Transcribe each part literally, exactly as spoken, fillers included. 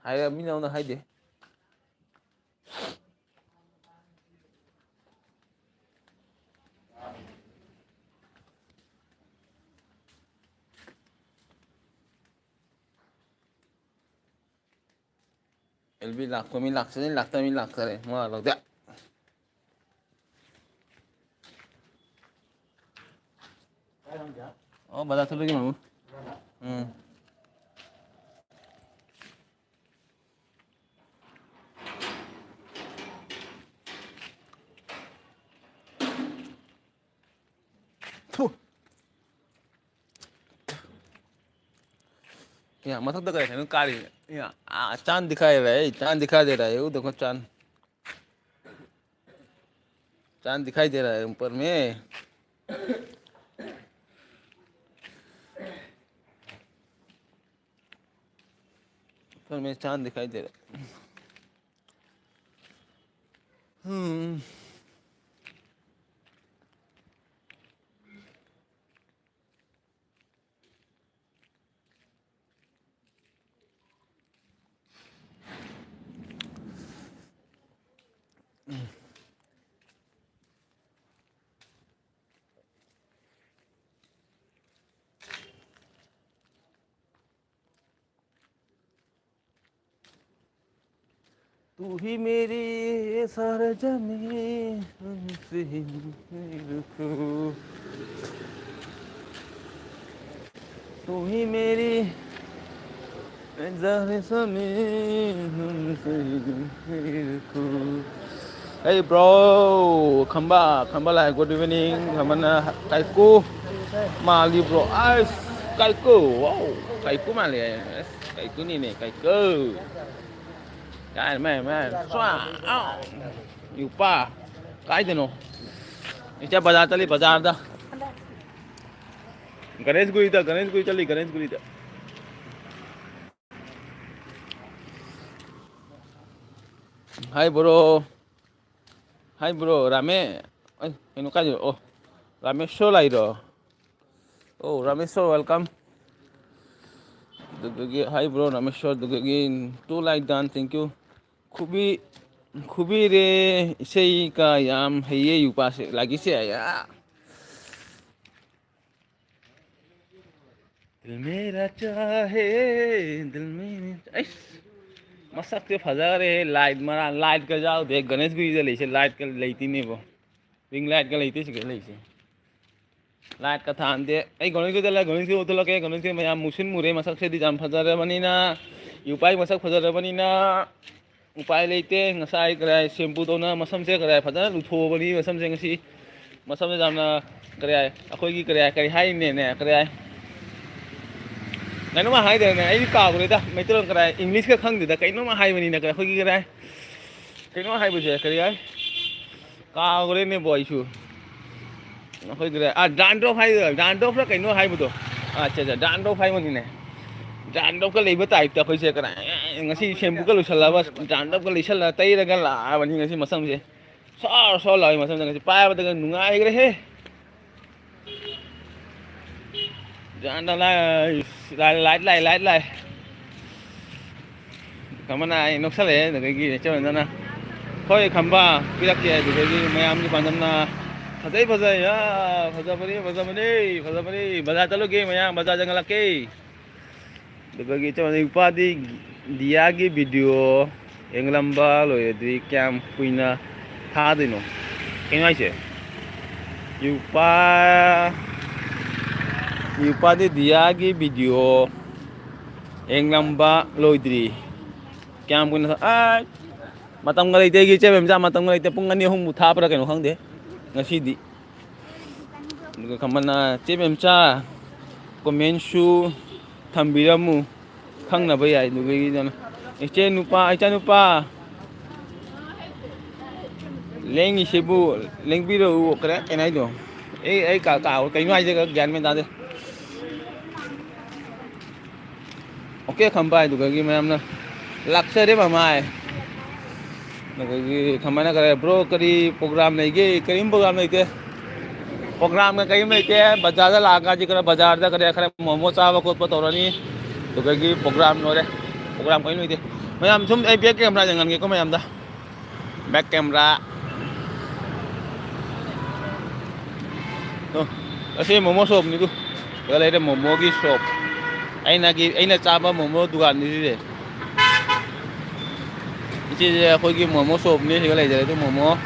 ꯍꯥꯏꯔ ꯃꯤꯅ ꯑꯃꯨꯛ ꯍꯥꯏꯗꯦ꯫ ꯑꯦꯜ ꯕꯤ ꯂꯥꯛꯄ ꯃꯤ ꯂꯥꯛꯆꯅꯤ, ꯂꯥꯛꯇꯕ ꯃꯤ ꯂꯥꯛꯇꯔꯦ, ꯃꯋꯥ ꯂꯧꯗꯦ꯫ ꯑꯣ, ꯕꯖꯥꯔ ꯆꯠꯂꯨꯒꯦ, ꯃꯥꯃꯨ꯫ ꯎꯝ꯫ ꯊꯨ꯫ ꯌꯥ, ꯃꯊꯛꯇ ꯀꯔꯤ ꯀꯩꯅꯣ ꯀꯥꯔꯤ? ꯌꯥ, ꯑꯥ, चांद दिखाई रहा है, चांद दिखाई दे रहा है, वो देखो चांद। चांद दिखाई दे रहा है ऊपर में। ऊपर में चांद दिखाई दे रहा है। हम्म। तू ही मेरी सरजमीं, तुझसे ही मेरे को। तू ही मेरी ज़हर समी, तुझसे ही मेरे को। Hey bro, Khamba, Khamba lai, good evening, Khambana, Kaiku, Mali bro, ice, Kaiku, wow, Kaiku Mali, yes, Kaiku ni ni, Kaiku. Guys, man, man, swa, ow, ꯌꯨꯄꯥ, ꯀꯥꯏꯗꯅꯣ? ꯏꯆꯦ, ꯕꯖꯥꯔ ꯆꯠꯂꯤ, ꯕꯖꯥꯔꯗ꯫ ꯒꯅꯦꯁꯒꯨꯔꯤꯗ, ꯒꯅꯦꯁꯒꯨꯔꯤ ꯆꯠꯂꯤ, ꯒꯅꯦꯁꯒꯨꯔꯤꯗ꯫ Hi bro. Hi bro, ꯔꯥꯃꯦ-, ꯑꯩ, ꯀꯩꯅꯣ ꯀꯥꯏꯗꯅꯣ? ꯑꯣ, ꯔꯥꯃꯦꯁꯣꯔ ꯂꯥꯛꯏꯔꯣ? ꯑꯣ, ꯔꯥꯃꯦꯁꯣꯔ, welcome. ꯑꯗꯨꯗꯒꯤ, "Hi bro, ꯔꯥꯃꯦꯁꯣꯔ", ꯑꯗꯨꯗꯒꯤ, "Two like done, thank you." ꯈꯨꯕꯤ-, ꯈꯨꯕꯤꯔꯦ, ꯏꯁꯩꯒ ꯌꯥꯝ ꯍꯩꯌꯦ ꯌꯨꯄꯥꯁꯦ, ꯂꯥꯏꯒꯤꯁꯦ, ꯑꯌꯥ꯫ "ꯗꯤꯜ ꯃꯦꯔꯥ ꯆꯥꯍꯦ, ꯗꯤꯜ ꯃꯦꯔꯥ", ꯑꯩꯁ, ꯃꯁꯛꯁꯦ ꯐꯖꯈ꯭ꯔꯦꯍꯦ, ꯂꯥꯏꯠ ꯃꯔꯥ-, ꯂꯥꯏꯠꯀ ꯌꯥꯎꯗꯦ, ꯒꯅꯦꯁꯒꯤꯔꯤꯗ ꯂꯩꯁꯦ, ꯂꯥꯏꯠꯀ ꯂꯩꯇꯦꯅꯦꯕꯣ, ꯔꯤꯡ ꯂꯥꯏꯠꯀ ꯂꯩꯇꯦ ꯁꯤꯗ ꯂꯩꯁꯦ꯫ ꯂꯥꯏꯠꯀ ꯊꯥꯟꯗꯦ꯫ ꯑꯩ ꯒꯣꯔꯃꯦꯟꯒꯤꯗ ꯂꯩ, ꯒꯣꯔꯃꯦꯟꯒꯤ ꯎꯠꯊꯣꯛꯂꯛꯀꯦ, ꯒꯣꯔꯃꯦꯟꯒꯤ ꯃꯌꯥꯝ ꯃꯨꯁꯤꯟ ꯃꯨꯔꯦ, ꯃꯁꯛꯁꯤꯗꯤ ꯌꯥꯝ ꯐꯖꯔꯕꯅꯤꯅ, ꯌꯨꯄꯥꯏ ꯃꯁꯛ ꯐꯖꯔꯕꯅꯤꯅ ꯎꯄꯥꯏ ꯂꯩꯇꯦ꯫ ꯉꯁꯥꯏ ꯀꯗꯥꯏ ꯁꯦꯝꯄꯨ ꯇꯧꯅ ꯃꯁꯝꯁꯦ ꯀꯗꯥꯏ ꯐꯖꯅ ꯂꯨꯊꯣꯛꯑꯕꯅꯤ, ꯃꯁꯝꯁꯦ ꯉꯁꯤ, ꯃꯁꯝꯁꯦ ꯌꯥꯝꯅ ꯀꯗꯥꯏ ꯑꯩꯈꯣꯏꯒꯤ ꯀꯗꯥꯏ ꯀꯔꯤ ꯍꯥꯏꯅꯦꯅꯦ, ꯀꯗꯥꯏ ꯀꯩꯅꯣꯝꯃ ꯍꯥꯏꯗꯅꯦ, ꯑꯩꯗꯤ ꯀꯥꯎꯈ꯭ꯔꯦꯗ, ꯃꯩꯇꯩꯂꯣꯟ ꯀꯗꯥꯏ ꯏꯪꯂꯤꯁꯀ ꯈꯪꯗꯦꯗ, ꯀꯩꯅꯣꯝꯃ ꯍꯥꯏꯕꯅꯤꯅ ꯑꯩꯈꯣꯏꯒꯤ ꯀꯗꯥꯏ ꯀꯩꯅꯣ ꯍꯥꯏꯕꯁꯦ ꯀꯔꯤ ꯍꯥꯏ? ꯀꯥꯎꯈ꯭ꯔꯦꯅꯦꯕꯣ ꯑꯩꯁꯨ꯫ ꯑꯩꯈꯣꯏꯒꯤꯗ, ꯑꯥ, dandruff ꯍꯥꯏꯗꯣꯏꯔꯥ? Dandruffꯔ ꯀꯩꯅꯣ ꯍꯥꯏꯕꯗꯣ? ꯑꯥ, ꯑꯠꯆꯥ, ꯑꯠꯆꯥ, dandruff ꯍꯥꯏꯕꯅꯤꯅꯦ꯫ Dandruffꯀ ꯂꯩꯕ typeꯇ ꯑꯩꯈꯣꯏꯁꯦ ꯀꯅꯥ-, ꯉꯁꯤ shampooꯒ ꯂꯣꯏꯁꯜꯂꯕ, dandruffꯀ ꯂꯩꯁꯜꯂ ꯇꯩꯔꯒ ꯂꯥꯛꯑꯕꯅꯤ ꯉꯁꯤ ꯃꯁꯝꯁꯦ꯫ ꯁꯣꯔ ꯁꯣꯔ ꯂꯥꯎꯏ ꯃꯁꯝꯁꯦ ꯉꯁꯤ ꯄꯥꯏꯕꯗꯒ ꯅꯨꯡꯉꯥꯏꯈ꯭ꯔꯦꯍꯦ꯫ ꯖꯥꯟꯗ ꯂꯥꯏ, ꯂꯥꯏ, ꯂꯥꯏꯠ ꯂꯥꯏ, ꯂꯥꯏꯠ ꯂꯥꯏ꯫ ꯀꯃꯅ ꯑꯩ ꯅꯣꯛꯁꯜꯂꯛꯑꯦ, ꯑꯗꯨꯗꯒꯤ ꯏꯆꯦ ꯃꯟꯗꯅ, "ꯍꯣꯏ, ꯈꯝꯕ, ꯄꯤꯔꯛꯀꯦ", ꯑꯗꯨꯗꯒꯤ ꯃꯌꯥꯝꯒꯤ ꯄꯥꯟꯗꯝꯅ, "ꯐꯖꯩ, ꯐꯖꯩ, ꯑꯥ, ꯐꯖꯕꯅꯤ, ꯐꯖꯕꯅꯤ, ꯐꯖꯕꯅꯤ, ꯕꯖꯥꯔ ꯆꯠꯂꯨꯒꯦ, ꯃꯌꯥꯝ ꯕꯖꯥꯔ ꯆꯪꯉꯂꯛꯀꯦ"꯫ ꯑꯗꯨꯗꯒꯤ ꯏꯆꯦ ꯃꯟꯗꯅ, "ꯏꯄꯥꯗꯤ ꯗꯤꯌꯥꯒꯤ video ꯌꯦꯡꯂꯝꯕ ꯂꯣꯏꯔꯗꯤ ꯀꯌꯥꯝ ꯀꯨꯏꯅ ꯊꯥꯗꯣꯏꯅꯣ?" ꯀꯩꯅꯣ ꯍꯥꯏꯁꯦ? ꯌꯨꯄꯥ, ꯌꯨꯄꯥꯗꯤ ꯗꯤꯌꯥꯒꯤ video ꯌꯦꯡꯂꯝꯕ ꯂꯣꯏꯗ꯭ꯔꯤ꯫ ꯀꯌꯥꯝ ꯀꯨꯏꯅ ꯊꯥ-, ꯑꯥꯏ! ꯃꯇꯝꯒ ꯂꯩꯇꯦ ꯑꯩꯒꯤ ꯏꯆꯦ ꯃꯦꯝꯆꯥ, ꯃꯇꯝꯒ ꯂꯩꯇꯦ꯫ ꯄꯨꯡ ꯑꯅꯤ ꯑꯍꯨꯝꯃꯨꯛ ꯊꯥꯕ꯭ꯔꯥ ꯀꯩꯅꯣ ꯈꯪꯗꯦ ꯉꯁꯤꯗꯤ꯫ ꯑꯗꯨꯒ ꯀꯃꯥꯏꯅ, ꯆꯦ ꯃꯦꯝꯆꯥ, commentꯁꯨ ꯊꯝꯕꯤꯔꯝꯃꯨ, ꯈꯪꯅꯕ ꯌꯥꯏ꯫ ꯑꯗꯨꯒꯤꯗꯅ ꯏꯆꯦ ꯅꯨꯄꯥ, ꯏꯆꯥ ꯅꯨꯄꯥ, ꯂꯦꯡꯉꯤꯁꯤꯕꯨ ꯂꯦꯡꯕꯤꯔꯛꯎ, ꯀꯔꯤ ꯀꯩꯅꯣ ꯍꯥꯏꯗꯣ? ꯑꯩ, ꯑꯩ ꯀꯥ-, ꯀꯥꯎ-, ꯀꯩꯅꯣ ꯍꯥꯏꯁꯦ ꯒ꯭ꯌꯥꯟ ꯃꯦꯟ ꯇꯥꯗꯦ꯫ ꯑꯣꯀꯦ ꯈꯝꯕ ꯍꯥꯏꯗꯨꯒꯒꯤ ꯃꯌꯥꯝꯅ ꯂꯥꯛꯆꯔꯦ ꯃꯃꯥꯏ꯫ ꯑꯗꯨꯗꯒꯤ ꯈꯝꯕꯅ ꯀꯔꯤ, "Bro, ꯀꯔꯤ program ꯂꯩꯒꯦ?" "ꯀꯔꯤꯝ program ꯂꯩꯇꯦ꯫ Programꯒ ꯀꯔꯤꯝ ꯂꯩꯇꯦ꯫ ꯕꯖꯥꯔꯗ ꯂꯥꯛꯑꯒ ꯍꯧꯖꯤꯛ ꯈꯔ ꯕꯖꯥꯔꯗ ꯀꯔꯤ ꯈꯔ ꯃꯣꯃꯣ ꯆꯥꯕ ꯈꯣꯠꯄ ꯇꯧꯔꯅꯤ꯫ ꯑꯗꯨꯗꯒꯤ ꯄ꯭ꯔꯣꯒ꯭ꯔꯥꯝ ꯂꯣꯏꯔꯦ꯫ ꯄ꯭ꯔꯣꯒ꯭ꯔꯥꯝ ꯀꯩꯝ ꯂꯣꯏꯗꯦ꯫ ꯃꯌꯥꯝ ꯁꯨꯝ ꯑꯩ ꯕꯦꯛ ꯀꯦꯃꯦꯔꯥ ꯌꯦꯡꯍꯟꯒꯦꯀꯣ ꯃꯌꯥꯝꯗ꯫ Back camera. ꯑꯣ, ꯑꯁꯤ ꯃꯣꯃꯣ ꯁꯣꯞꯅꯤꯗꯨ꯫ ꯁꯤꯗ ꯂꯩꯔꯦ ꯃꯣꯃꯣꯒꯤ ꯁꯣꯞ꯫ ꯑꯩꯅꯒꯤ, ꯑꯩꯅ ꯆꯥꯕ ꯃꯣꯃꯣ ꯗꯨꯀꯥꯟꯅꯤ ꯁꯤꯁꯦ꯫ ꯏꯆꯦꯁꯦ ꯑꯩꯈꯣꯏꯒꯤ ꯃꯣꯃꯣ ꯁꯣꯞꯅꯤ꯫ ꯁꯤꯗ ꯂꯩꯖꯔꯦ ꯑꯗꯨ ꯃꯣꯃꯣ꯫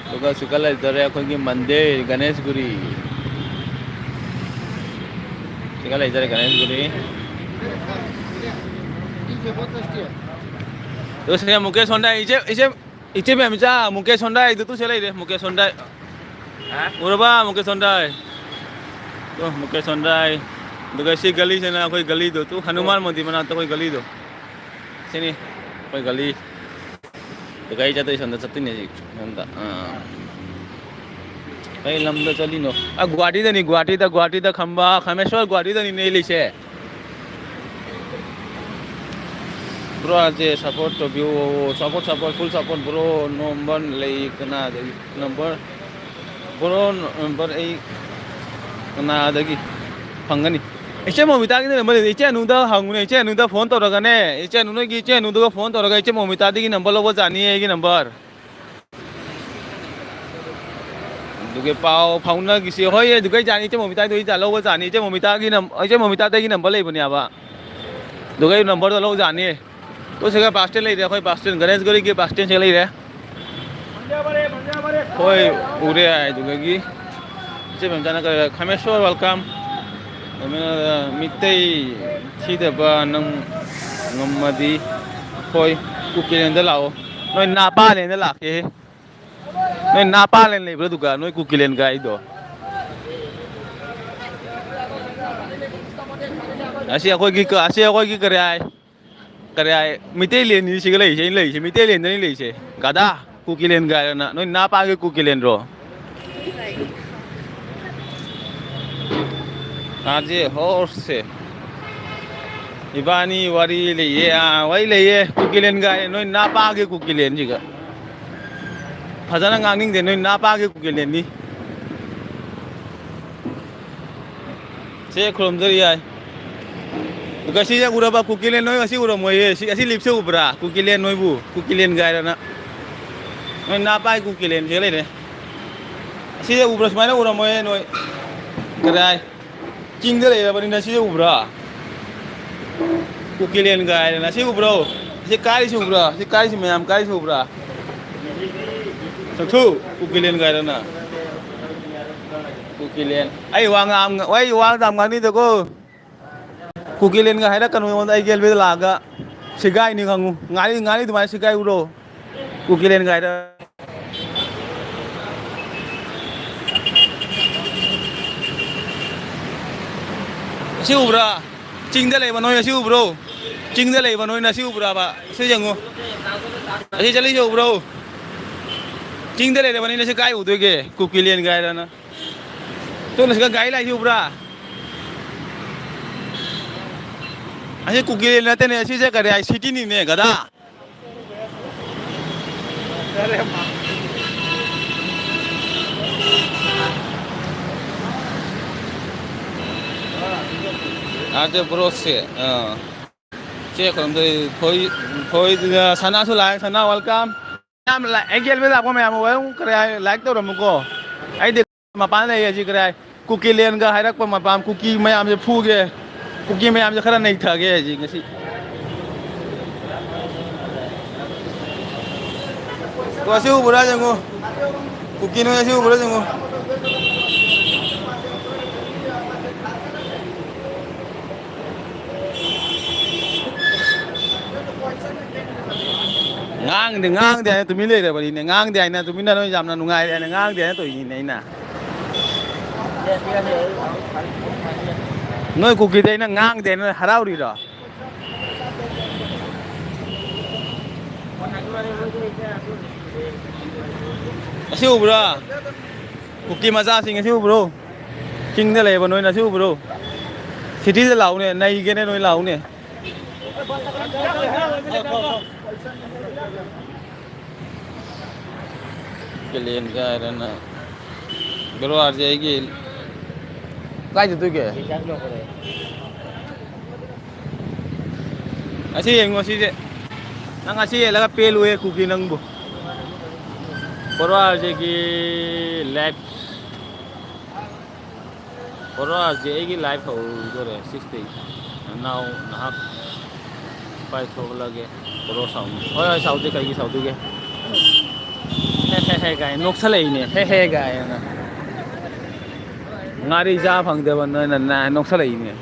ꯑꯗꯨꯒ ꯁꯤꯒ ꯂꯩꯖꯔꯦ ꯑꯩꯈꯣꯏꯒꯤ ꯃꯟꯗꯤꯔ ꯒꯅꯦꯁꯒꯨꯔꯤ꯫ ꯁꯤꯒ ꯂꯩꯖꯔꯦ ꯒꯅꯦꯁꯒꯨꯔꯤ꯫ ꯑꯗꯨꯒ ꯁꯤꯒ ꯃꯨꯀꯦꯁ ꯍꯣꯟꯗꯥꯏ꯫ ꯏꯆꯦ, ꯏꯆꯦ, ꯏꯆꯦ ꯃꯦꯝꯆꯥ, ꯃꯨꯀꯦꯁ ꯍꯣꯟꯗꯥꯏꯗꯨ ꯇꯨ ꯁꯤ ꯂꯩꯔꯦ, Mukesh Hyundai. ꯎꯔꯕ Mukesh Hyundai? Two, Mukesh Hyundai. ꯑꯗꯨꯒ ꯁꯤ ꯒꯂꯤꯁꯤꯅ ꯑꯩꯈꯣꯏ ꯒꯂꯤꯗꯣ, ꯇꯨ ꯍꯅꯨꯃꯥꯟ ꯃꯟꯗꯤꯔ ꯃꯅꯥꯛꯇ ꯑꯩꯈꯣꯏ ꯒꯂꯤꯗꯣ꯫ ꯁꯤꯅꯤ ꯑꯩꯈꯣꯏ ꯒꯂꯤ꯫ ꯑꯗꯨꯒ ꯑꯩ ꯆꯠꯇꯣꯏ ꯁꯣꯝꯗ ꯆꯠꯇꯣꯏꯅꯦ ꯍꯧꯖꯤꯛ꯫ ꯁꯣꯝꯗ, ꯑꯥ꯫ ꯀꯩ ꯂꯝꯗ ꯆꯠꯂꯤꯅꯣ? ꯑ, ꯒꯨꯍꯥꯇꯤꯗꯅꯤ, ꯒꯨꯍꯥꯇꯤꯗ, ꯒꯨꯍꯥꯇꯤꯗ ꯈꯝꯕ, ꯈꯥꯃꯦꯁꯣꯔ ꯒꯨꯍꯥꯇꯤꯗꯅꯤꯅꯦ ꯑꯩ ꯂꯩꯁꯦ꯫ Bro, ꯑꯁꯦ support ꯇꯧꯕꯤꯌꯣ꯫ Support, support, full support, bro꯫ Number ꯂꯩ ꯀꯅꯥꯗꯒꯤ? ꯅꯝꯕꯔ, bro, ꯅꯝꯕꯔ ꯑꯩ ꯀꯅꯥꯗꯒꯤ ꯐꯪꯒꯅꯤ? ꯏꯆꯦ ꯃꯣꯃꯤꯇꯥꯒꯤꯗꯤ ꯅꯝꯕꯔ ꯂꯩ꯫ ꯏꯆꯦ ꯑꯅꯨꯗ ꯍꯪꯉꯨꯅꯦ꯫ ꯏꯆꯦ ꯑꯅꯨꯗ ꯐꯣꯟ ꯇꯧꯔꯒꯅꯦ꯫ ꯏꯆꯦ ꯑꯅꯨ, ꯅꯣꯏꯒꯤ ꯏꯆꯦ ꯑꯅꯨꯗꯨꯒ ꯐꯣꯟ ꯇꯧꯔꯒ ꯏꯆꯦ ꯃꯣꯃꯤꯇꯥꯗꯒꯤ ꯅꯝꯕꯔ ꯂꯧꯕ ꯌꯥꯅꯤ ꯑꯩꯒꯤ ꯅꯝꯕꯔ꯫ ꯑꯗꯨꯒꯤ ꯄꯥꯎ ꯐꯥꯎꯅꯈꯤꯁꯤ꯫ ꯍꯣꯏ, ꯑꯗꯨꯒ ꯌꯥꯅꯤ꯫ ꯏꯆꯦ ꯃꯣꯃꯤꯇꯥꯗꯣ ꯑꯩ ꯂꯧꯕ ꯌꯥꯅꯤ꯫ ꯏꯆꯦ ꯃꯣꯃꯤꯇꯥꯒꯤ ꯅꯝ-, ꯏꯆꯦ ꯃꯣꯃꯤꯇꯥꯗꯒꯤ ꯅꯝꯕꯔ ꯂꯩꯕꯅꯦꯕ꯫ ꯑꯗꯨꯒ ꯑꯩ ꯅꯝꯕꯔꯗꯣ ꯂꯧ ꯌꯥꯅꯤ꯫ ꯇꯣ ꯁꯤꯒ ꯕꯁ ꯁ꯭ꯇꯦꯟ ꯂꯩꯔꯦ꯫ ꯑꯩꯈꯣꯏ ꯕꯁ ꯁ꯭ꯇꯦꯟ, ꯒꯅꯦꯁꯒꯨꯔꯤꯒꯤ ꯕꯁ ꯁ꯭ꯇꯦꯟꯁꯤꯒ ꯂꯩꯔꯦ꯫ ꯍꯣꯏ, ꯎꯔꯦ ꯍꯥꯏꯗꯨꯗꯒꯤ ꯏꯆꯦ ꯃꯦꯝꯆꯥꯅ ꯀꯔꯤ, "ꯈꯥꯃꯦꯁꯣꯔ welcome꯫ ꯃꯤꯇꯩ ꯊꯤꯗꯕ ꯅꯪ ꯉꯝꯃꯗꯤ ꯑꯩꯈꯣꯏ ꯀꯨꯀꯤꯂꯦꯟꯗ ꯂꯥꯛꯑꯣ꯫ ꯅꯣꯏ ꯅꯥꯄꯥꯂꯦꯟꯗ ꯂꯥꯛꯀꯦ꯫ ꯅꯣꯏ ꯅꯥꯄꯥꯂꯦꯟ ꯂꯩꯕ꯭ꯔꯥ ꯑꯗꯨꯒ ꯅꯣꯏ ꯀꯨꯀꯤꯂꯦꯟ ꯒꯥꯏꯗꯣ?" ꯑꯁꯤ ꯑꯩꯈꯣꯏꯒꯤ ꯀ-, ꯑꯁꯤ ꯑꯩꯈꯣꯏꯒꯤ ꯀꯔꯤ ꯍꯥꯏ? ꯀꯔꯤ ꯍꯥꯏ? ꯃꯤꯇꯩꯂꯦꯟꯅꯤ ꯁꯤꯒ ꯂꯩꯔꯤꯁꯦ, ꯑꯩꯅ ꯂꯩꯔꯤꯁꯦ ꯃꯤꯇꯩꯂꯦꯟꯗꯅꯤ ꯂꯩꯔꯤꯁꯦ꯫ ꯒꯗꯥ, ꯀꯨꯀꯤꯂꯦꯟ ꯒꯥꯏꯅ꯫ ꯅꯣꯏ ꯅꯥꯄꯥꯒꯤ ꯀꯨꯀꯤꯂꯦꯟꯔꯣ? ꯑꯥꯖꯦ ꯍꯣꯔꯁꯦ ꯏꯕꯥꯅꯤ ꯋꯥꯔꯤ ꯂꯩꯌꯦ, ꯑꯥ, ꯋꯥꯔꯤ ꯂꯩꯌꯦ꯫ ꯀꯨꯀꯤꯂꯦꯟ ꯒꯥꯏꯅ ꯅꯣꯏ ꯅꯥꯄꯥꯒꯤ ꯀꯨꯀꯤꯂꯦꯟꯁꯤꯒ꯫ ꯐꯖꯅ ꯉꯥꯡꯅꯤꯡꯗꯦ, ꯅꯣꯏ ꯅꯥꯄꯥꯒꯤ ꯀꯨꯀꯤꯂꯦꯟꯅꯤ꯫ ꯆꯦ ꯈꯨꯔꯨꯝꯖꯔꯤ ꯌꯥꯏ꯫ ꯉꯁꯤꯁꯦ ꯎꯔꯕ ꯀꯨꯀꯤꯂꯦꯟ ꯅꯣꯏ ꯉꯁꯤ ꯎꯔꯝꯃꯣꯏꯌꯦ꯫ ꯁꯤ, ꯑꯁꯤ ꯂꯤꯞꯁꯦ ꯎꯕ꯭ꯔꯥ? ꯀꯨꯀꯤꯂꯦꯟ ꯅꯣꯏꯕꯨ, ꯀꯨꯀꯤꯂꯦꯟ ꯒꯥꯏꯗꯅ꯫ ꯅꯣꯏ ꯅꯥꯄꯥꯏ ꯀꯨꯀꯤꯂꯦꯟꯁꯦ ꯂꯩꯔꯦ꯫ ꯑꯁꯤꯁꯦ ꯎꯕ꯭ꯔꯥ? ꯁꯨꯃꯥꯏꯅ ꯎꯔꯝꯃꯣꯏꯌꯦ ꯅꯣꯏ꯫ ꯀꯗꯥꯏ? ꯆꯤꯡꯗ ꯂꯩꯔꯕꯅꯤꯅ ꯁꯤꯁꯦ ꯎꯕ꯭ꯔꯥ? ꯀꯨꯀꯤꯂꯦꯟ ꯒꯥꯏꯗꯅ꯫ ꯁꯤ ꯎꯕ꯭ꯔꯣ? ꯁꯤ ꯀꯥꯏꯔꯤꯁꯤ ꯎꯕ꯭ꯔꯥ? ꯁꯤ ꯀꯥꯏꯔꯤꯁꯤ ꯃꯌꯥꯝ ꯀꯥꯏꯔꯤꯁꯤ ꯎꯕ꯭ꯔꯥ? ꯆꯠꯊꯨ, ꯀꯨꯀꯤꯂꯦꯟ ꯒꯥꯏꯗꯅ꯫ ꯀꯨꯀꯤꯂꯦꯟ꯫ ꯑꯩ ꯋꯥ ꯉꯥꯡ-, ꯑꯩ ꯋꯥ ꯌꯥꯝ ꯉꯥꯡꯅꯤꯡꯗꯦꯀꯣ꯫ ꯀꯨꯀꯤꯂꯦꯟꯒ ꯍꯥꯏꯔꯛꯀꯅꯨ ꯑꯩꯉꯣꯟꯗ, ꯑꯩꯒꯤ ꯑꯦꯜꯕꯦꯗ ꯂꯥꯛꯑꯒ ꯁꯤꯒꯥꯏꯅꯤ ꯈꯪꯉꯨ꯫ ꯉꯥꯔꯤ, ꯉꯥꯔꯤ ꯑꯗꯨꯃꯥꯏꯅ ꯁꯤꯒꯥꯏ ꯎꯔꯣ꯫ ꯀꯨꯀꯤꯂꯦꯟꯒ ꯍꯥꯏꯔ-, ꯑꯁꯤ ꯎꯕ꯭ꯔꯥ? ꯆꯤꯡꯗ ꯂꯩꯕ ꯅꯣꯏ ꯑꯁꯤ ꯎꯕ꯭ꯔꯣ? ꯆꯤꯡꯗ ꯂꯩꯕ ꯅꯣꯏꯅ ꯑꯁꯤ ꯎꯕ꯭ꯔꯥꯕ? ꯁꯤ ꯌꯦꯡꯉꯨ꯫ ꯑꯁꯤ ꯆꯠꯂꯤꯁꯤ ꯎꯕ꯭ꯔꯣ? ꯆꯤꯡꯗ ꯂꯩꯔꯕꯅꯤꯅ ꯁꯤ ꯀꯥꯏ ꯎꯗꯣꯏꯒꯦ? ꯀꯨꯀꯤꯂꯦꯟꯒ ꯍꯥꯏꯔꯅ꯫ ꯁꯣꯝꯗ ꯁꯤꯒ ꯒꯥꯔꯤ ꯂꯥꯛꯏꯁꯤ ꯎꯕ꯭ꯔꯥ? ꯑꯁꯤ ꯀꯨꯀꯤꯔꯦꯜ ꯅꯠꯇꯦꯅꯦ, ꯑꯁꯤꯁꯦ ꯀꯔꯤ ꯍꯥꯏ, ꯁꯤꯇꯤꯅꯤꯅꯦ, ꯒꯗꯥ꯫ ꯑꯥꯗ ꯕ꯭ꯔꯣꯁꯦ, ꯑꯥ꯫ ꯆꯦ ꯈꯔꯝꯗꯣꯏ ꯊꯣꯏ-, ꯊꯣꯏ-, ꯁꯅꯥꯁꯨ ꯂꯥꯛꯑꯦ, ꯁꯅꯥ, welcome꯫ ꯃꯌꯥꯝ ꯂꯥ-, ꯑꯩꯒꯤ ꯑꯦꯜꯃꯦ ꯂꯥꯛꯄ ꯃꯌꯥꯝ ꯋꯦꯜ ꯀꯔꯤ ꯍꯥꯏ, ꯂꯥꯏꯛ ꯇꯧꯔꯝꯃꯨꯀꯣ꯫ ꯑꯩꯗꯤ ꯃꯄꯥꯟ ꯂꯩꯌꯦ ꯍꯧꯖꯤꯛ ꯀꯔꯤ ꯍꯥꯏ, ꯀꯨꯀꯤꯂꯦꯟꯒ ꯍꯥꯏꯔꯛꯄ ꯃꯄꯥꯟ ꯀꯨꯀꯤ ꯃꯌꯥꯝꯁꯦ ꯐꯨꯒꯦ꯫ ꯀꯨꯀꯤ ꯃꯌꯥꯝꯁꯦ ꯈꯔ ꯅꯩꯊꯒꯦ ꯍꯧꯖꯤꯛ ꯉꯁꯤ꯫ ꯇꯣ, ꯑꯁꯤ ꯎꯕ꯭ꯔꯥ ꯌꯦꯡꯉꯨ꯫ ꯀꯨꯀꯤ ꯅꯣꯏ ꯑꯁꯤ ꯎꯕ꯭ꯔꯥ ꯌꯦꯡꯉꯨ꯫ ꯉꯥꯡꯗꯦ, ꯉꯥꯡꯗꯦ ꯍꯥꯏꯅ ꯇꯨꯃꯤꯟ ꯂꯩꯔꯕꯅꯤꯅꯦ꯫ ꯉꯥꯡꯗꯦ ꯍꯥꯏꯅ ꯇꯨꯃꯤꯟꯅ ꯅꯣꯏ ꯌꯥꯝꯅ ꯅꯨꯡꯉꯥꯏꯔꯦ ꯍꯥꯏꯅ ꯉꯥꯡꯗꯦ ꯍꯥꯏꯅ ꯇꯧꯔꯤꯅꯤꯅꯦ ꯑꯩꯅ꯫ ꯅꯣꯏ ꯀꯨꯀꯤꯗ ꯑꯩꯅ ꯉꯥꯡꯗꯦ ꯍꯥꯏꯅ ꯅꯣꯏ ꯍꯔꯥꯎꯔꯤꯔꯣ? ꯑꯁꯤ ꯎꯕ꯭ꯔꯥ? ꯀꯨꯀꯤ ꯃꯆꯥꯁꯤꯡ ꯑꯁꯤ ꯎꯕ꯭ꯔꯣ? ꯆꯤꯡꯗ ꯂꯩꯕ ꯅꯣꯏꯅ ꯑꯁꯤ ꯎꯕ꯭ꯔꯣ? ꯁꯤꯇꯤꯗ ꯂꯥꯛꯎꯅꯦ, ꯅꯩꯒꯦꯅꯦ ꯅꯣꯏ ꯂꯥꯛꯎꯅꯦ꯫ ꯀꯦꯂꯦꯟ ꯀꯥꯏꯔꯅ꯫ ꯕꯦꯔꯣ ꯑꯥꯔꯁꯦ ꯑꯩꯒꯤ ꯀꯥꯏ ꯆꯠꯇꯣꯏꯒꯦ? ꯑꯁꯤ ꯌꯦꯡꯉꯣ ꯁꯤꯁꯦ꯫ ꯅꯪ ꯑꯁꯤ ꯌꯦꯡꯂꯒ ꯄꯦꯜꯂꯨꯍꯦ ꯀꯨꯀꯤ ꯅꯪꯕꯨ꯫ ꯄꯣꯔꯣ ꯑꯥꯔ ꯖꯦꯒꯤ ꯂꯥꯏꯐ꯫ ꯄꯣꯔꯣ ꯑꯥꯔ ꯖꯦ ꯑꯩꯒꯤ ꯂꯥꯏꯐ ꯍꯧꯗꯣꯔꯦ ꯁꯤꯛꯁꯇꯒꯤ꯫ ꯅꯅꯥꯎ ꯅꯍꯥꯛ ꯄꯥꯏꯊꯣꯛꯂꯒꯦ꯫ ꯄꯣꯔꯣ ꯁꯥꯎꯅꯨ꯫ ꯍꯣꯏ, ꯍꯣꯏ, ꯁꯥꯎꯗꯦ, ꯀꯩꯒꯤ ꯁꯥꯎꯗꯣꯏꯒꯦ? ꯍꯦ, ꯍꯦ, ꯍꯦ ꯀꯥꯏ ꯅꯣꯛꯁꯜꯂꯛꯏꯅꯦ꯫ ꯍꯦ, ꯍꯦ ꯀꯥꯏꯅ꯫ ꯉꯥꯔꯤ ꯆꯥ ꯐꯪꯗꯕ ꯅꯣꯏꯅ ꯅꯥ ꯅꯣꯛꯁꯜꯂꯛꯏꯅꯦ꯫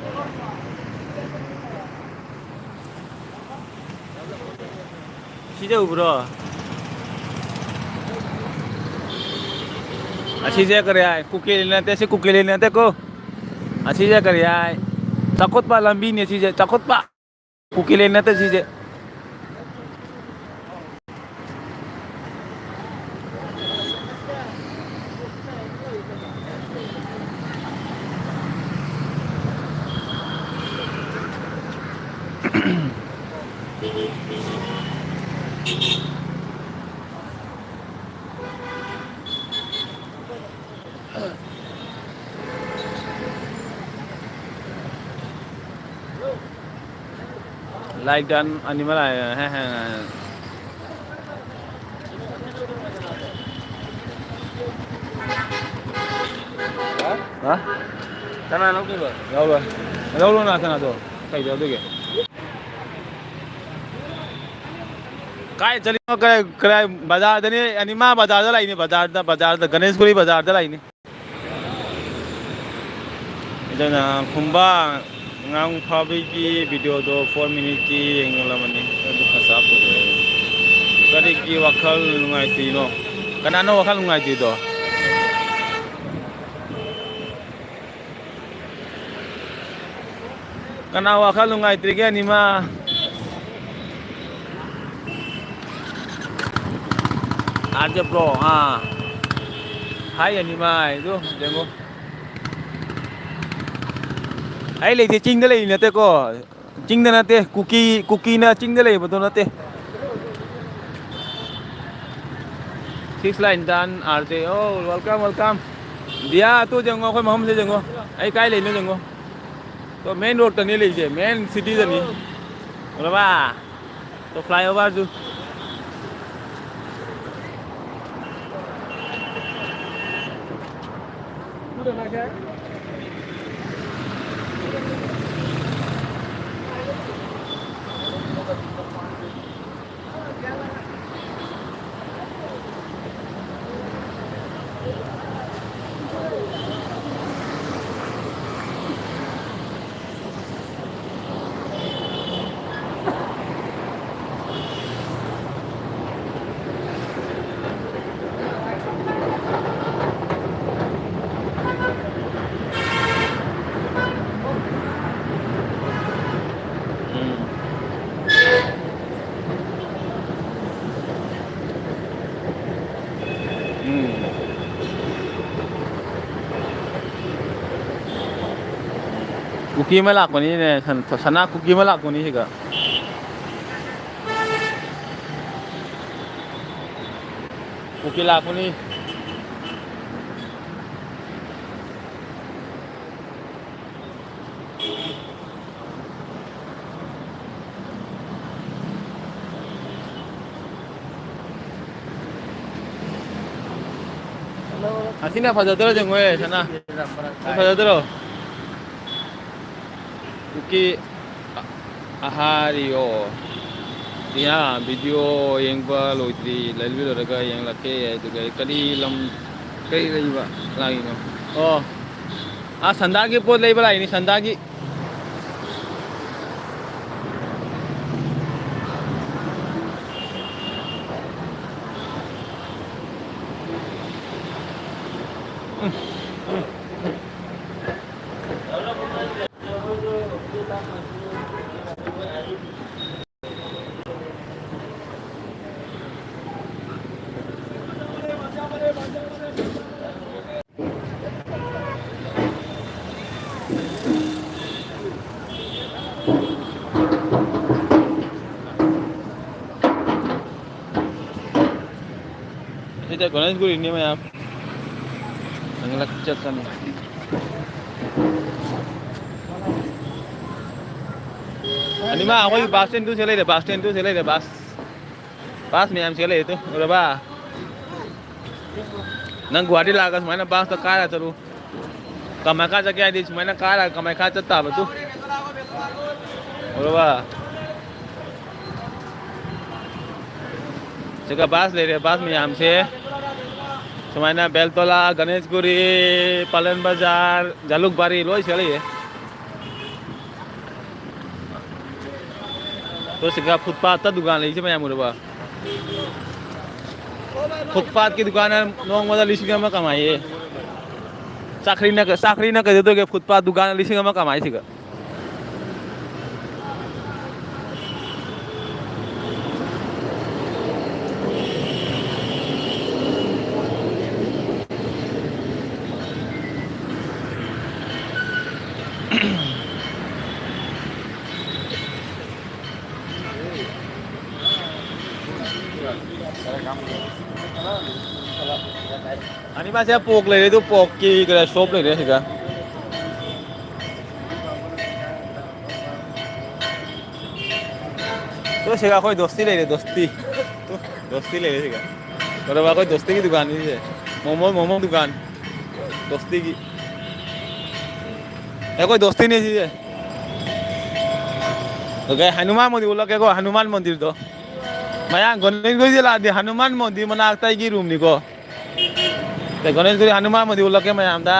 ꯁꯤꯗ ꯎꯕ꯭ꯔꯣ? ꯑꯁꯤꯁꯦ ꯀꯔꯤ ꯍꯥꯏ? ꯀꯨꯀꯤꯂꯦꯟ ꯅꯠꯇꯦ, ꯁꯤ ꯀꯨꯀꯤꯂꯦꯟ ꯅꯠꯇꯦꯀꯣ꯫ ꯑꯁꯤꯁꯦ ꯀꯔꯤ ꯍꯥꯏ? ꯆꯥꯎꯈꯠꯄ ꯂꯝꯕꯤꯅꯦ ꯁꯤꯁꯦ, ꯆꯥꯎꯈꯠꯄ꯫ ꯀꯨꯀꯤꯂꯦꯟ ꯅꯠꯇꯦ ꯁꯤꯁꯦ꯫ Light gun animal ꯍꯥꯏ꯫ ꯍꯥ? ꯀꯅꯥ ꯂꯧꯗꯣꯏꯕ? ꯂꯧꯔꯣꯏ꯫ ꯂꯧꯔꯣ ꯅꯥ ꯀꯅꯥꯗꯣ? ꯀꯩꯗꯧꯗꯣꯏꯒꯦ? ꯀꯥꯏ ꯆꯠꯂꯤꯅꯣ? ꯀꯔꯥꯏ, ꯀꯔꯥꯏ ꯕꯖꯥꯔꯗꯅꯤ? ꯑꯅꯤꯃꯥ ꯕꯖꯥꯔꯗ ꯂꯥꯛꯏꯅꯤ, ꯕꯖꯥꯔꯗ, ꯕꯖꯥꯔꯗ, ꯒꯅꯦꯁꯄꯨꯔꯤ ꯕꯖꯥꯔꯗ ꯂꯥꯛꯏꯅꯤ꯫ ꯑꯗꯨꯅ ꯈꯨꯝꯕꯥ ꯉꯥꯡ ꯐꯥꯕꯤꯒꯤ ꯚꯤꯗꯤꯑꯣꯗꯣ ꯐꯣꯔ ꯃꯤꯅꯤꯠꯀꯤ ꯌꯦꯡꯂꯕꯅꯤ, ꯑꯗꯨ ꯐꯖꯕ ꯐꯖꯩ꯫ ꯀꯔꯤꯒꯤ ꯋꯥꯈꯜ ꯅꯨꯡꯉꯥꯏꯇ꯭ꯔꯤꯅꯣ? ꯀꯅꯥꯅꯣ ꯋꯥꯈꯜ ꯅꯨꯡꯉꯥꯏꯇ꯭ꯔꯤꯗꯣ? ꯀꯅꯥ ꯋꯥꯈꯜ ꯅꯨꯡꯉꯥꯏꯇ꯭ꯔꯤꯒꯦ, ꯑꯅꯤꯃꯥ? ꯑꯥꯔ ꯖꯦ ꯄ꯭ꯔꯣ, ꯑꯥ꯫ ꯍꯥꯏ, ꯑꯅꯤꯃꯥ ꯍꯥꯏꯗꯣ ꯌꯦꯡꯉꯣ꯫ ꯑꯩ ꯂꯩꯇꯦ, ꯆꯤꯡꯗ ꯂꯩꯔꯤ ꯅꯠꯇꯦꯀꯣ꯫ ꯆꯤꯡꯗ ꯅꯠꯇꯦ, ꯀꯨꯀꯤ, ꯀꯨꯀꯤꯅ ꯆꯤꯡꯗ ꯂꯩꯕꯗꯣ ꯅꯠꯇꯦ꯫ Six line done, R J. Oh, welcome, welcome. ꯗꯤꯌꯥ, ꯑꯗꯨ ꯌꯦꯡꯉꯣ, ꯑꯩꯈꯣꯏ ꯃꯐꯝꯁꯦ ꯌꯦꯡꯉꯣ꯫ ꯑꯩ ꯀꯥꯏ ꯂꯩꯅꯣ ꯌꯦꯡꯉꯣ꯫ ꯇꯣ, ꯃꯦꯟ ꯔꯣꯗꯇꯅꯤ ꯂꯩꯁꯦ, ꯃꯦꯟ ꯁꯤꯇꯤꯗꯅꯤ꯫ Berapa? Tuh flyover tuh. ꯎꯝ꯫ ꯀꯨꯀꯤ ꯑꯃ ꯂꯥꯛꯄꯅꯤꯅꯦ, ꯁꯟ-, ꯁꯅꯥ ꯀꯨꯀꯤ ꯑꯃ ꯂꯥꯛꯄꯅꯤ ꯁꯤꯒ꯫ ꯀꯨꯀꯤ ꯂꯥꯛꯄꯅꯤ꯫ ꯑꯁꯤꯅ ꯐꯖꯗ꯭ꯔꯣ ꯌꯦꯡꯉꯣꯍꯦ, ꯁꯅꯥ? ꯁꯤ ꯐꯖꯗ꯭ꯔꯣ? ꯀꯨꯀꯤ ꯑ-, ꯑꯍꯥꯔꯤꯌꯣ꯫ ꯏꯌꯥ, video ꯌꯦꯡꯕ ꯂꯣꯏꯗ꯭ꯔꯤ, ꯂꯩꯕ ꯂꯣꯏꯔꯒ ꯌꯦꯡꯂꯛꯀꯦ꯫ ꯑꯗꯨꯒ ꯀꯔꯤ ꯂꯝ, ꯀꯔꯤ ꯂꯩꯕ ꯂꯥꯛꯏꯅꯣ? ꯑꯣ, ꯑꯥ, ꯁꯟꯗꯥꯒꯤ ꯄꯣꯠ ꯂꯩꯕ ꯂꯥꯛꯏꯅꯤ, ꯁꯟꯗꯥꯒꯤ꯫ ꯑꯁꯤꯗ ꯒꯣꯅꯦꯁꯒꯨꯔꯤꯅꯤ ꯃꯌꯥꯝ꯫ ꯆꯪꯂꯛ ꯆꯠꯀꯅꯤ꯫ ꯑꯅꯤꯃꯛ ꯑꯩꯈꯣꯏ ꯕꯁ ꯁ꯭ꯇꯦꯟ ꯇꯨ ꯁꯤ ꯂꯩꯔꯦ, ꯕꯁ ꯁ꯭ꯇꯦꯟ ꯇꯨ ꯁꯤ ꯂꯩꯔꯦ, ꯕꯁ꯫ ꯕꯁ ꯃꯌꯥꯝ ꯁꯤ ꯂꯩꯔꯦ ꯇꯨ, ꯎꯔꯕ? ꯅꯪ ꯒꯨꯍꯥꯇꯤ ꯂꯥꯛꯑꯒ ꯁꯨꯃꯥꯏꯅ ꯕꯁꯇ ꯀꯥꯔ ꯆꯠꯂꯨ꯫ ꯀꯃꯥꯏ ꯀꯥ ꯆꯠꯀꯦ ꯍꯥꯏꯗꯤ ꯁꯨꯃꯥꯏꯅ ꯀꯥꯔ ꯀꯃꯥꯏ ꯀꯥ ꯆꯠ ꯇꯥꯕ ꯇꯨ꯫ ꯎꯔꯕ? ꯁꯤꯒ ꯕꯁ ꯂꯩꯔꯦ, ꯕꯁ ꯃꯌꯥꯝꯁꯦ ꯁꯨꯃꯥꯏꯅ ꯕꯦꯜꯇꯣꯂꯥ, ꯒꯅꯦꯁꯒꯨꯔꯤ, ꯄꯥꯂꯟ ꯕꯖꯥꯔ, ꯖꯂꯨꯛꯕꯥꯔꯤ ꯂꯣꯏ ꯁꯤꯗ ꯂꯩꯌꯦ꯫ ꯇꯣ ꯁꯤꯒ ꯐꯨꯠꯄꯥꯠꯇ ꯗꯨꯀꯥꯟ ꯂꯩꯁꯦ ꯃꯌꯥꯝ ꯎꯔꯕ? ꯐꯨꯠꯄꯥꯠꯀꯤ ꯗꯨꯀꯥꯟꯅ ꯅꯣꯡꯃꯗ ꯂꯤꯁꯤꯡ ꯑꯃ ꯀꯃꯥꯏꯌꯦ꯫ ꯆꯥꯈ꯭ꯔꯤꯅ ꯀ-, ꯆꯥꯈ꯭ꯔꯤꯅ ꯀꯩꯗꯧꯗꯣꯏꯒꯦ? ꯐꯨꯠꯄꯥꯠ ꯗꯨꯀꯥꯟꯅ ꯂꯤꯁꯤꯡ ꯑꯃ ꯀꯃꯥꯏꯁꯤꯒ? ꯑꯅꯤꯃꯛꯁꯦ ꯄꯣꯛ ꯂꯩꯔꯦ, ꯑꯗꯨ ꯄꯣꯛꯀꯤ ꯀꯩꯅꯣ ꯁꯣꯞ ꯂꯩꯔꯦ ꯁꯤꯗ꯫ ꯇꯨ ꯁꯤꯒ ꯑꯩꯈꯣꯏ ꯗꯣꯁꯇꯤ ꯂꯩꯔꯦ, ꯗꯣꯁꯇꯤ꯫ ꯇꯨ, ꯗꯣꯁꯇꯤ ꯂꯩꯔꯦ ꯁꯤꯒ꯫ ꯀꯩꯗꯧꯕ ꯑꯩꯈꯣꯏ ꯗꯣꯁꯇꯤꯒꯤ ꯗꯨꯀꯥꯟꯅꯤ ꯁꯤꯁꯦ꯫ ꯃꯣꯃꯣ, ꯃꯣꯃꯣ ꯗꯨꯀꯥꯟ꯫ ꯗꯣꯁꯇꯤꯒꯤ꯫ ꯑꯩꯈꯣꯏ ꯗꯣꯁꯇꯤꯅꯦ ꯁꯤꯁꯦ꯫ ꯑꯣꯀꯦ, ꯍꯅꯨꯃꯥꯟ ꯃꯟꯗꯤꯔ ꯎꯠꯂꯛꯀꯦꯀꯣ, ꯍꯅꯨꯃꯥꯟ ꯃꯟꯗꯤꯔꯗꯣ꯫ ꯃꯌꯥꯡ ꯒꯣꯟꯗꯒꯤꯁꯦ ꯂꯥꯛꯑꯗꯤ ꯍꯅꯨꯃꯥꯟ ꯃꯟꯗꯤꯔ ꯃꯅꯥꯛꯇ ꯑꯩꯒꯤ ꯔꯨꯝꯅꯤꯀꯣ꯫ ꯒꯣꯅꯦꯁꯒꯨꯔꯤ ꯍꯅꯨꯃꯥꯟ ꯃꯟꯗꯤꯔ ꯎꯠꯂꯛꯀꯦ ꯃꯌꯥꯝꯗ꯫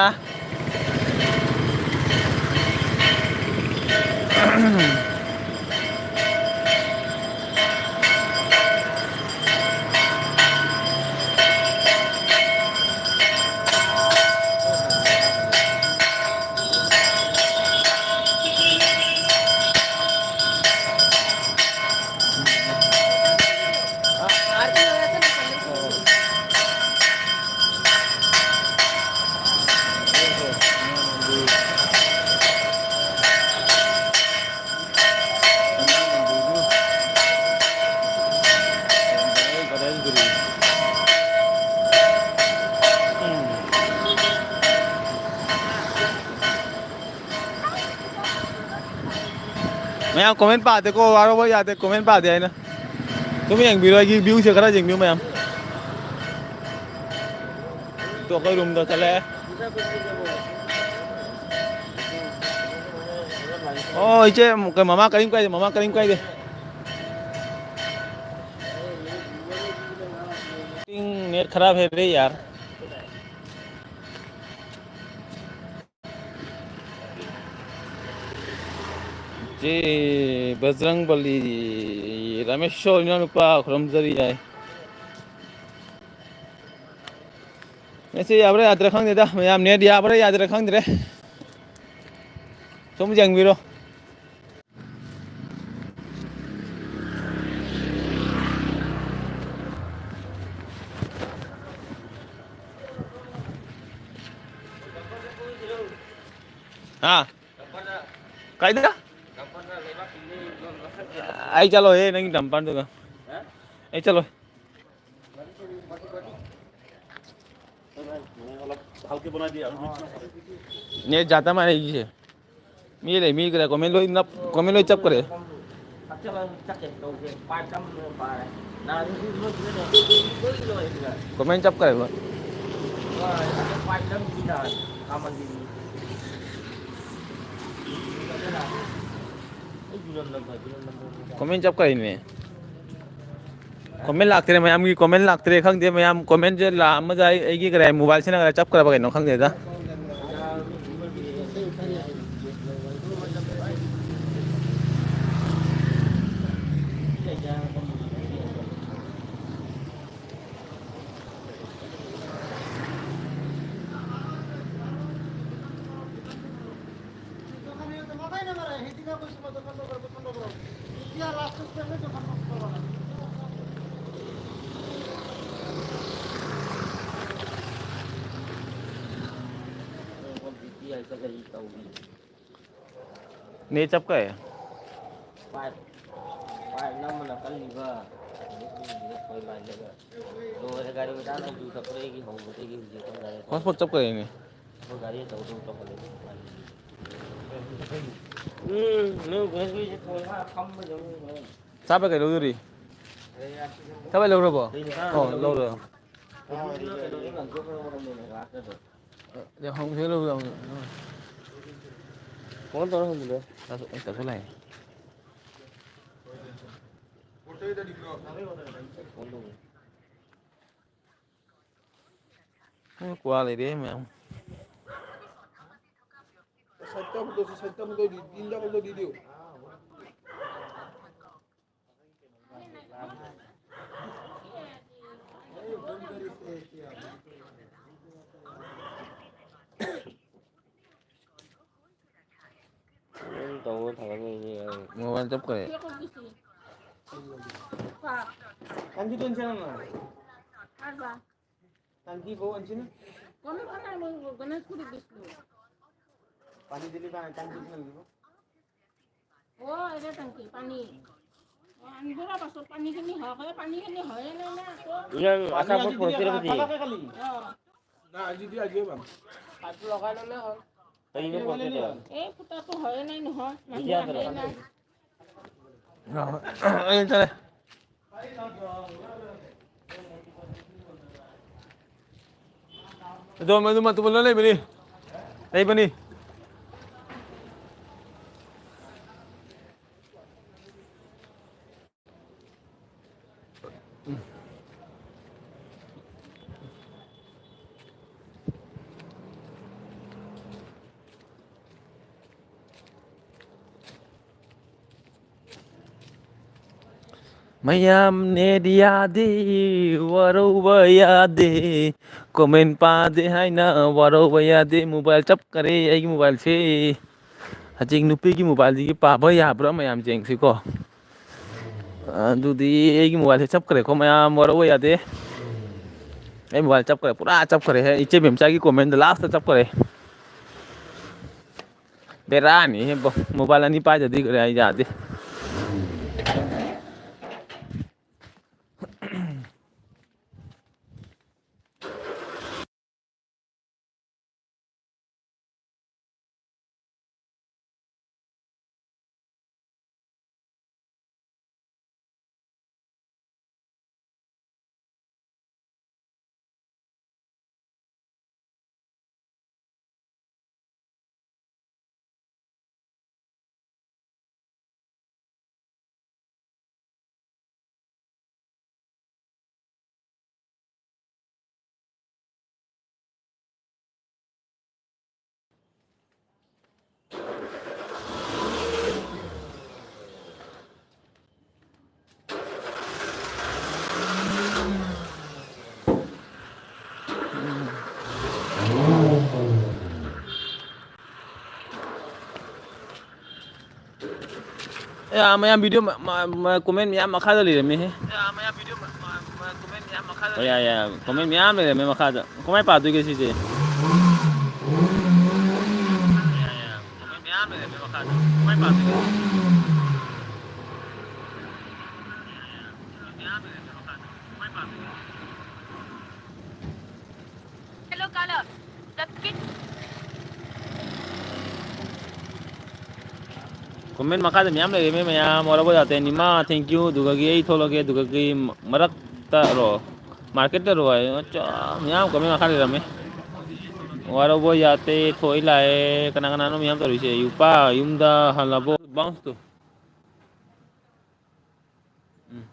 ꯃꯌꯥꯝ comment ꯄꯥꯗꯦꯀꯣ, ꯋꯥꯔꯧꯕ ꯌꯥꯗꯦ, comment ꯄꯥꯗꯦ ꯍꯥꯏꯅ꯫ ꯁꯨꯝ ꯌꯦꯡꯕꯤꯔꯣ, ꯑꯩꯒꯤ view ꯁꯦ ꯈꯔ ꯌꯦꯡꯕꯤꯌꯨ ꯃꯌꯥꯝ꯫ ꯇꯣ, ꯑꯩꯈꯣꯏ room ꯗ ꯆꯠꯂꯦ꯫ ꯑꯣ, ꯏꯆꯦ, ꯃꯃꯥ ꯀꯔꯤꯝ ꯀꯥꯏꯗꯦ, ꯃꯃꯥ ꯀꯔꯤꯝ ꯀꯥꯏꯗꯦ꯫ Net खराब है रे यार। ꯆꯦ ꯕꯖꯔꯪ ꯕꯂꯤ, ꯔꯥꯃꯦꯁꯣꯔ ꯏꯅꯥꯎꯅꯨꯄꯥ ꯈꯨꯔꯨꯝꯖꯔꯤ ꯍꯥꯏ꯫ ꯉꯁꯤ ꯌꯥꯕ꯭ꯔꯥ ꯌꯥꯗ꯭ꯔꯥ ꯈꯪꯗꯦꯗ, ꯃꯌꯥꯝ net ꯌꯥꯕ꯭ꯔꯥ ꯌꯥꯗ꯭ꯔꯥ ꯈꯪꯗ꯭ꯔꯦ꯫ ꯁꯨꯝ ꯌꯦꯡꯕꯤꯔꯣ꯫ ꯍꯥ? ꯀꯥꯏꯗ? ꯑꯩ ꯆꯠꯂꯣꯏꯍꯦ, ꯅꯪꯒꯤ dumper ꯗꯨꯒ꯫ ꯑꯩ ꯆꯠꯂꯣꯏ꯫ Net ꯌꯥꯗ ꯃꯥꯜꯂꯦ ꯑꯩꯒꯤꯁꯦ꯫ ꯃꯤ ꯂꯩ, ꯃꯤ ꯀꯩꯗ comment ꯂꯣꯏ ꯅꯞ-, comment ꯂꯣꯏ ꯆꯞꯈ꯭ꯔꯦ꯫ Comment ꯆꯞꯈ꯭ꯔꯦ ꯂꯣꯏ꯫ Comment ꯆꯞꯈ꯭ꯔꯤꯅꯦ꯫ Comment ꯂꯥꯛꯇ꯭ꯔꯦ, ꯃꯌꯥꯝꯒꯤ comment ꯂꯥꯛꯇ꯭ꯔꯦ, ꯈꯪꯗꯦ, ꯃꯌꯥꯝ comment ꯁꯦ ꯂꯥꯛꯑꯝꯃꯗ꯭ꯔꯥ, ꯑꯩ, ꯑꯩꯒꯤ ꯀꯔꯥꯏ mobile ꯁꯤꯅ ꯀꯔꯥꯏ ꯆꯞꯈ꯭ꯔꯕ ꯀꯩꯅꯣ ꯈꯪꯗꯦꯗ꯫ Net ꯆꯞꯈ꯭ꯔꯦ꯫ Pipe, pipe ꯅꯝꯕꯅ ꯀꯜꯂꯤꯕ꯫ ꯂꯣꯏꯔꯦ, ꯒꯥꯔꯤ ꯃꯆꯥꯅ ꯎ ꯇꯛꯄꯗꯒꯤ ꯍꯧꯕꯗꯒꯤ ꯍꯧꯖꯤꯛ ꯑꯩꯈꯣꯏ ꯒꯥꯔꯤ ꯑꯆꯧꯕ꯫ Hotspot ꯆꯞꯈ꯭ꯔꯦꯅꯦ꯫ ꯑꯩꯈꯣꯏ ꯒꯥꯔꯤ ꯑꯆꯧꯕꯗ ꯇꯧꯈꯠꯂꯛꯏ꯫ ꯎꯝ, ꯅꯣꯏ ꯒꯣꯔꯦꯟꯁꯒꯤꯁꯦ ꯐꯣꯟ ꯈꯔ ꯐꯝꯕ ꯌꯧꯅꯤ ꯍꯣꯔꯦꯟ꯫ ꯆꯥꯕ ꯀꯩꯗꯧꯗꯣꯔꯤ? ꯊꯕꯛ ꯂꯧꯔꯕꯣ? ꯀꯩꯅꯣ ꯆꯥꯔ ꯑꯣ, ꯂꯧꯔꯣꯏ꯫ ꯂꯧꯔꯣ꯫ ꯑꯗꯨꯗꯤ ꯅꯣꯏ ꯀꯩꯅꯣꯗ ꯉꯥꯡꯊꯣꯛꯈ꯭ꯔꯕ ꯀꯩꯅꯣꯅꯦ, ꯂꯥꯁꯇ ꯑꯗꯨꯝ꯫ ꯑ, ꯍꯪꯁꯦ ꯂꯧꯔꯣ, ꯂꯧꯔꯣ꯫ ꯐꯣꯟ ꯇꯧꯔ ꯍꯪꯕꯤꯔꯣ꯫ ꯆꯥꯊꯣꯛ-, ꯑꯩ ꯆꯥꯊꯣꯛ ꯂꯥꯛꯑꯦ꯫ ꯐꯣꯟ ꯇꯧꯕ꯫ ꯎꯝ, ꯀ꯭ꯋꯥ ꯂꯩꯔꯦ ꯃꯌꯥꯝ꯫ ꯁꯥꯏꯠꯇ ꯑꯃꯨꯛ ꯇꯧꯁꯤ, ꯁꯥꯏꯠꯇ ꯑꯃꯨꯛ ꯇꯧꯁꯤ, ꯗꯤꯟꯗ ꯑꯃꯨꯛ ꯇꯧꯁꯤ, ꯗꯤꯟꯗ꯫ ꯎꯝ, ꯇꯧꯕ ꯊꯥꯒꯠꯂꯛꯏꯅꯦ ꯑꯩ꯫ ꯃꯣꯕꯥꯏꯜ ꯆꯞꯈ꯭ꯔꯦ꯫ ꯀꯥꯡꯈꯤ ꯗꯣꯟꯁꯦ ꯅꯪꯅ? ꯀꯥꯡꯈꯤ ꯕꯣ ꯑꯟꯁꯤꯅ? ꯀꯣꯟꯅ ꯀꯣꯟꯅ ꯑꯃꯨꯛ ꯒꯅꯦꯁ ꯈꯨꯗꯤ ꯕꯤꯁꯅꯨ꯫ ꯄꯥꯅꯤ ꯗꯤꯂꯤ ꯀꯥꯡꯈꯤ ꯅꯪꯒꯤꯕꯣ? ꯑꯣ, ꯑꯩꯗꯤ ꯇꯪꯀꯤ ꯄꯥꯅꯤ꯫ ꯑꯣ, ꯑꯟꯗꯨꯔꯥ ꯕꯥꯁꯣ ꯄꯥꯅꯤ ꯈꯤꯅꯤ ꯍꯣꯏ, ꯄꯥꯅꯤ ꯈꯤꯅꯤ ꯍꯣꯏ, ꯅꯪ ꯅ ꯀꯣ꯫ ꯅꯪ ꯑꯆꯥꯄꯣꯠ ꯄꯨꯔꯛꯇꯣꯏꯔꯣ ꯍꯧꯖꯤꯛ? ꯑꯣ꯫ ꯅ ꯑꯖꯤꯗꯤ ꯑꯖꯤꯕ꯫ ꯄꯥꯏꯞ ꯂꯒꯥꯏ ꯂꯣ ꯅ ꯍꯣꯏ꯫ ꯀꯔꯤꯅꯣ ꯄꯨꯔꯛꯇꯣꯏꯗꯣ? ꯑꯦ, ꯄꯨꯇꯥ ꯇꯣ ꯍꯣꯏ, ꯅꯪ ꯅ ꯍꯣꯏ꯫ ꯅꯪ ꯕꯤꯗꯤꯌꯥ ꯍꯣꯏ, ꯇꯧꯔꯣ꯫ ꯅꯪ꯫ ꯑꯩ ꯆꯠꯂꯦ꯫ ꯑꯗꯣ ꯃꯗꯨ ꯃꯇꯨ ꯂꯣꯏ ꯂꯩꯕꯅꯤ꯫ ꯂꯩꯕꯅꯤ꯫ ꯃꯌꯥꯝ ꯅꯦꯠ ꯌꯥꯗꯦ, ꯋꯥꯔꯧꯕ ꯌꯥꯗꯦ, ꯀꯣꯃꯦꯟ ꯄꯥꯗꯦ ꯍꯥꯏꯅ ꯋꯥꯔꯧꯕ ꯌꯥꯗꯦ꯫ ꯃꯣꯕꯥꯏꯜ ꯆꯞꯈꯔꯦ ꯑꯩꯒꯤ ꯃꯣꯕꯥꯏꯜꯁꯦ꯫ ꯍꯧꯖꯤꯛ ꯅꯨꯄꯤꯒꯤ ꯃꯣꯕꯥꯏꯜꯁꯤꯒꯤ ꯄꯥꯕ ꯌꯥꯕ꯭ꯔꯥ ꯃꯌꯥꯝ ꯌꯦꯡꯁꯤꯀꯣ꯫ ꯑꯗꯨꯗꯤ ꯑꯩꯒꯤ ꯃꯣꯕꯥꯏꯜꯁꯦ ꯆꯞꯈ꯭ꯔꯦꯀꯣ ꯃꯌꯥꯝ, ꯋꯥꯔꯧꯕ ꯌꯥꯗꯦ꯫ ꯑꯩ ꯃꯣꯕꯥꯏꯜ ꯆꯞꯈ꯭ꯔꯦ, ꯄꯨꯔꯥ ꯆꯞꯈ꯭ꯔꯦꯍꯦ꯫ ꯏꯆꯦ ꯕꯦꯝꯆꯥꯒꯤ ꯀꯣꯃꯦꯟꯗ ꯂꯥꯁꯇ ꯆꯞꯈ꯭ꯔꯦ꯫ ꯕꯦꯔꯥꯅꯤꯍꯦ ꯕꯣ, ꯃꯣꯕꯥꯏꯜ ꯑꯅꯤ ꯄꯥꯏꯗꯗꯤ ꯀꯔꯤ ꯌꯥꯗꯦ꯫ ꯌꯥ, ꯃꯌꯥꯝ ꯚꯤꯗꯤꯑꯣ ꯃ-, ꯃ-, ꯃ-, ꯀꯣꯃꯦꯟ ꯃꯌꯥꯝ ꯃꯈꯥꯗ ꯂꯩꯔꯝꯃꯦꯍꯦ꯫ ꯍꯣꯏ, ꯌꯥ, ꯌꯥ, ꯀꯣꯃꯦꯟ ꯃꯌꯥꯝ ꯂꯩꯔꯝꯃꯦ ꯃꯈꯥꯗ꯫ ꯀꯃꯥꯏ ꯄꯥꯗꯣꯏꯒꯦ ꯁꯤꯁꯦ? ꯌꯥ, ꯌꯥ, ꯀꯣꯃꯦꯟ ꯃꯌꯥꯝ ꯂꯩꯔꯝꯃꯦ ꯃꯈꯥꯗ꯫ ꯀꯃꯥꯏ ꯄꯥꯗꯣꯏꯒꯦ? ꯀꯣꯃꯦꯟ ꯃꯈꯥꯗ ꯃꯌꯥꯝ ꯂꯩꯔꯦꯃꯦ ꯃꯌꯥꯝ꯫ ꯋꯥꯔꯕ ꯌꯥꯇꯦ, ꯅꯤꯃꯥ, thank you꯫ ꯑꯗꯨꯗꯒꯤ ꯑꯩ ꯊꯣꯛꯂꯒꯦ, ꯑꯗꯨꯗꯒꯤ ꯃꯔꯛꯇ ꯔꯣ, ꯃꯥꯔꯀꯦꯠꯇ ꯔꯣ ꯍꯥꯏ꯫ ꯑꯠꯆꯥ, ꯃꯌꯥꯝ ꯀꯣꯃꯦꯟ ꯃꯈꯥ ꯂꯩꯔꯝꯃꯦ꯫ ꯋꯥꯔꯕ ꯌꯥꯇꯦ, ꯊꯣꯛꯏ ꯂꯥꯛꯑꯦ꯫ ꯀꯅꯥ ꯀꯅꯥꯅꯣ ꯃꯌꯥꯝ ꯇꯧꯔꯤꯁꯦ? ꯌꯨꯄꯥ, ꯌꯨꯝꯗ ꯍꯜꯂꯕꯣ? ꯕꯥꯎꯟꯁꯇꯣ꯫ ꯎꯝ,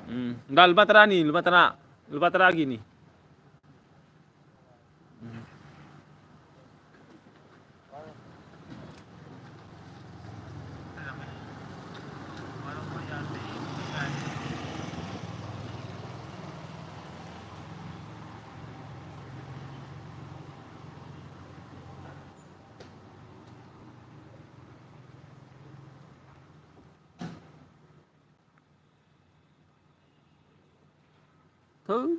ꯎꯝ꯫ ꯗꯥ ꯂꯨꯄꯥ ꯇꯔꯥꯅꯤ, ꯂꯨꯄꯥ ꯇꯔꯥ꯫ ꯂꯨꯄꯥ ꯇꯔꯥꯒꯤꯅꯤ꯫ ꯎꯝ꯫ ꯊꯨ꯫